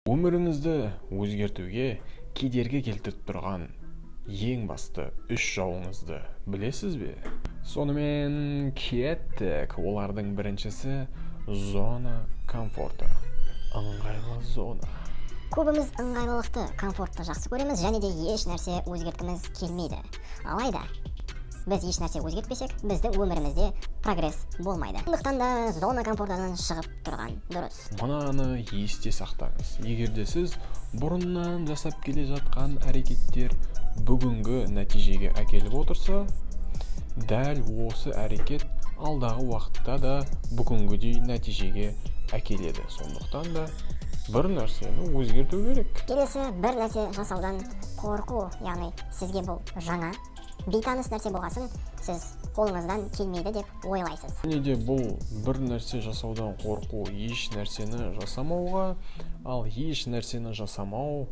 Өміріңізді өзгертуге кедергі келтіріп тұрған ең басты үш жауыңызды білесіз бе? Сонымен, кеттік. Олардың біріншісі — зона комфорта, ыңғайлы зона. Көбіміз ыңғайлылықты, комфортты жақсы көреміз және де еш нәрсе өзгерткіміз келмейді. Алайда біз еш нәрсе өзгертпесек, біздің өмірімізде прогресс болмайды. Сондықтан да зона комфортынан шығып тұрған дұрыс. Мынаны есте сақтаңыз: егер де сіз бұрыннан жасап келе жатқан әрекеттер бүгінгі нәтижеге әкеліп отырса, дәл осы әрекет алдағы уақытта да бүгінгідей нәтижеге әкеледі. Сондықтан да бір нәрсені өзгерту керек. Келесі — бір нәрсе жасаудан қорқу. Яғни сізге бұл жаңа, бейтаныс нәрсе болғасын, сіз қолыңыздан келмейді деп ойлайсыз. Және де бұл бір нәрсе жасаудан қорқу еш нәрсені жасамауға, ал еш нәрсені жасамау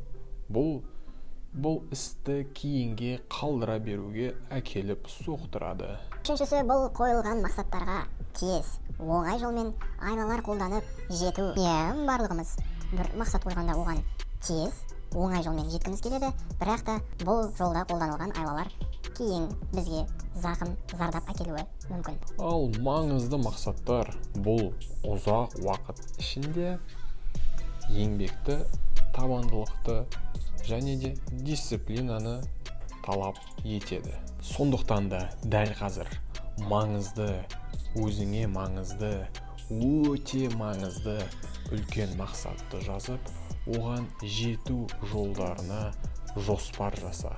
бұл істі кейінге қалдыра беруге әкеліп соқтырады. Үшіншісі — бұл қойылған мақсаттарға тез, оңай жолмен айлалар қолданып жету. Иә, барлығымыз бір мақсат қойғанда, оған тез, оңай жолмен жеткіміз келеді. Бірақ та бұл жолда қолданылған айлалар кейін бізге зақым, зардап әкелуі мүмкін. Ал маңызды мақсаттар — бұл ұзақ уақыт ішінде еңбекті, табандылықты және де дисциплинаны талап етеді. Сондықтан да дәл қазір маңызды, өзіңе маңызды, өте маңызды үлкен мақсатты жазып, оған жету жолдарына жоспар жаса.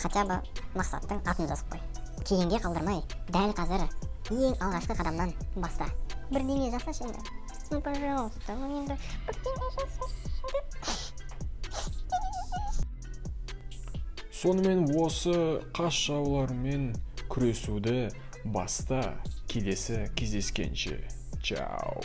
Хотя бы мақсаттың атын жазып қой. Кейінге қалдырмай, дәл қазір ең алғашқы қадамнан баста. Бірдеңе жасашы енді, ну, пожалуйста, ну, енді бірдеңе жасашы. Сонымен, осы қас жаулармен күресуді баста. Келесі кездескенше, чао!